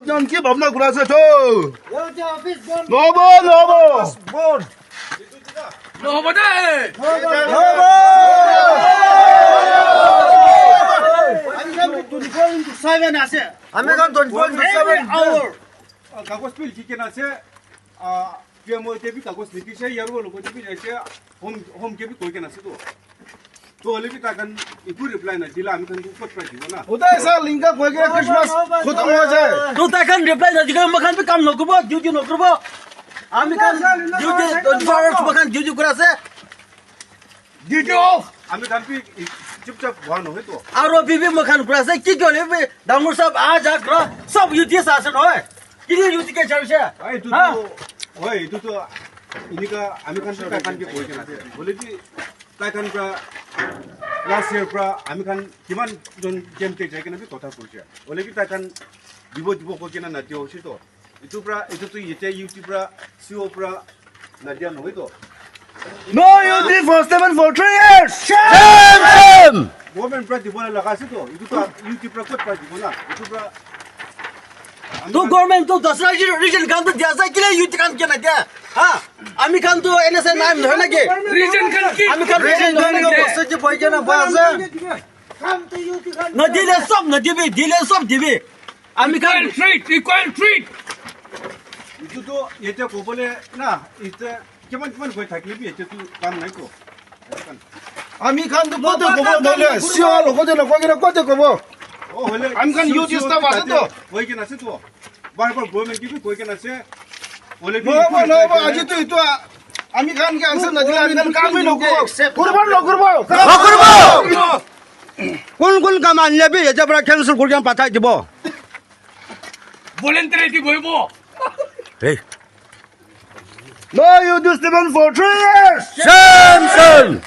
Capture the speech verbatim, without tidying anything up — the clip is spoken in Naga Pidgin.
Jan ki bhabna kura ase to? Nohobo, nohobo. Nohobo de. Ami khan twenty-four into seven ase. Ami khan twenty-four into seven. Every hour. Kagos bi likhi kena ase. Ah, P M O te bi kagos likhi se, yaro logo te bi ase, home, home ke bi koi kena ase to. To hoile bi tai khan eku reply na dila, ami khan kot pra dibo na. Utai sa linga koi kena Christmas khotom ho jaye. To tai khan reply na dikha, moi khan bi kam nokribo, duty nokribo. Ami khan duty, twenty-four hours moi khan duty kura ase. Duty off. Ami khan bi chupchap boha nohoi to. Aro bibi moi khan kura ase, ki kore bi, dangor sab aa jaa kura, sab U T S ase nohoi. Kile U T ke chaise? Ai, etu to, hoi, etu to, enika ami khan to tai khan ke koi kena ase. Hoile bi tai khan pra last year pra ami khan kiman jon jem te jai kena bi kotha koise. Hoile bi tai khan dibo dibo koi kena na dia hoise to. Etu pra, etu tu yete U T pra, C O pra, na dia nohoi to. No U T for seven for three years. Same, same. Government pra dibo laga ase to. Etu to U T pra kot pra dibo na. Etu pra. To government to dasra region khan to dia ase, kile U T khan ke na dia? Ha? Ami khan to N S N nai nohoi na ki? Region khan ki? Ami khan region khan ko bosti ji boi kena ba ase. Na dile sob na dibi, dile sob dibi. Ami khan equal treat, equal treat. Etu to yete kobole na, ite kiman kiman koi thakile bi yete tu kam nai ko. Ami khan to kote kobo nohole, C O logote nokoi kena kote kobo. Oh, hoile ami khan C O, U T staff ase to. Koi kena ase to. Bar bar government ke bi koi kena ase. Hoile bi nohobo, nohobo, aji to etu a-, ami khan ke answer na dile, ami khan kam bi nokribo. Kurbo nokribo? Nokribo. Kun kun kam anile bi yete pra cancel kuri kena pathai dibo. Voluntary dibo. Hey. No U T statement for three years. Same, same.